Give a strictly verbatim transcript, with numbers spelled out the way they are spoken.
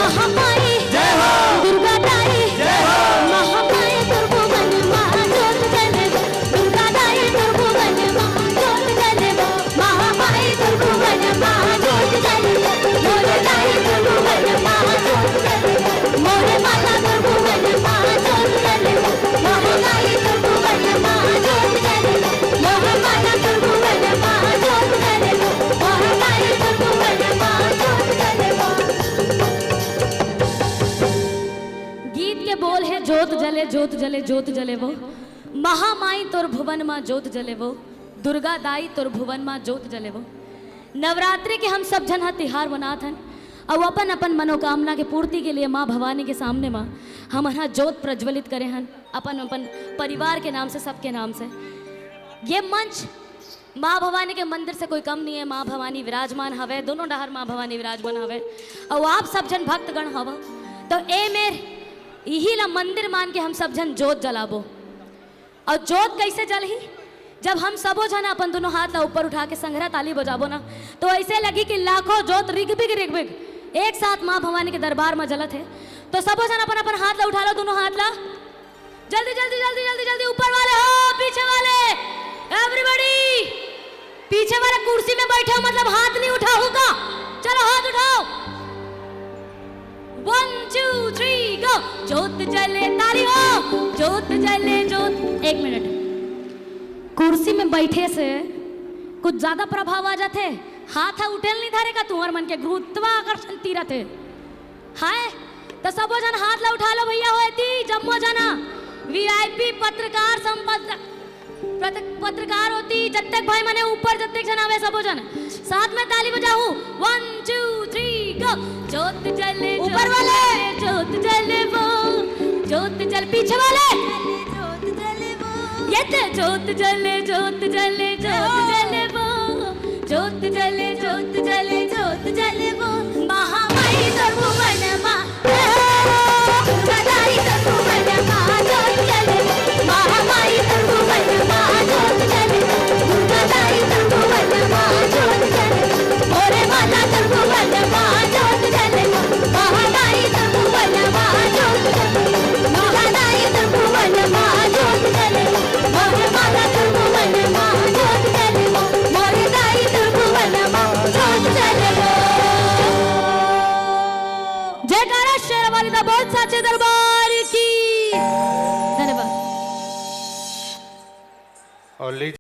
महामाई दुर्गा दाई, महामाई त्रिभुवन मा जोत जले वो। दुर्गा दाई त्रिभुवन मा जोत जले वो। महामाई त्रिभुवन मा जोत जले वो। मोरे दाई त्रिभुवन मा जोत जले वो। मोरे माता त्रिभुवन मा जोत जले वो। महामाई त्रिभुवन मा जोत जले वो। महामाता त्रिभुवन मा जोत जले वो। महामाई त्रिभुवन मा जोत जले वो। गीत के बोल हे, जोत जले, जोत जले, जोत जले वो। महामाई तोर भुवन मा जोत जले वो। दुर्गा दाई तोर भुवन मा जोत जले वो। नवरात्रि के हम सब झन ह तिहार मनात हन, अउ अपन अपन मनोकामना के पूर्ति के लिए माँ भवानी के सामने मा हमन ह जोत प्रज्वलित करे हन, अपन अपन परिवार के नाम से, सबके नाम से। ये मंच माँ भवानी के मंदिर से कोई कम नहीं है। माँ भवानी विराजमान हवे, दोनों डहर माँ भवानी विराजमान हवे, अउ आप सब झन भक्तगण हव, तो ए मेर इही ला मंदिर मान के हम सब झन जोत जलाबो। अउ जोत कैसे जलही? जब हम सबो झन अपन दोनों हाथ ला ऊपर उठा के संघरा ताली बजाबो ना, तो ऐसे लगी कि लाखों जोत रिगबिग रिगबिग एक साथ माँ भवानी के दरबार में जलत हे। तो सबो झन अपन अपन हाथ ला उठा लो, दोनों हाथ ला। जल्दी, जल्दी, जल्दी, जल्दी, जल्दी, ऊपर वाले हो, पीछे वाले, एवरीबॉडी। पीछे वाले कुर्सी में बैठे हो, मतलब हाथ नहीं उठाओ का? चलो, हाथ उठाओ। One, two, three, go। जोत जले, ताली हो। जोत जले, जोत। एक मिनट, कुर्सी में बैठे से कुछ ज्यादा प्रभाव आ जाथे। हाथ ह उठेल नहीं धरे का, तुम्हार मन के गुरुत्वाकर्षण तीरत हे। हाय, त सबो झन हाथ ला उठा लो भैया, हो एती जम्मो जना, वीआईपी, पत्रकार, संपत्र-, पत्र-, पत्रकार होती, जत्तेक भाई मने ऊपर जत्तेक झन आवे, सबो झन साथ में ताली बजाहू। One, two, three, go। जोत जले, ऊपर जोत वाले। जले, जोत जले वो, जोत जल, पीछे वाले। ये ते जोत जले, जोत जले, जोत जले वो, जोत जले, जोत जले, जोत जले वो। महामाई तोर भुवन मा, दुर्गा दाई तोर भुवन मा जोत जले वो। महामाई तोर भुवन मा जोत जले वो। दुर्गा दाई तोर भुवन मा जोत जले वो। मोरे माता तोर भुवन मा जोत जले वो। महामाई तोर भुवन मा जोत जले वो। दुर्गा दाई तोर भुवन मा जोत जले वो। मोरे माता तोर भुवन मा जोत जले वो। मोरे दाई तोर भुवन मा जोत जले वो। जयकारा शेरावाली दा, बोल साचे दरबार की। धन्यवाद। और लीजिए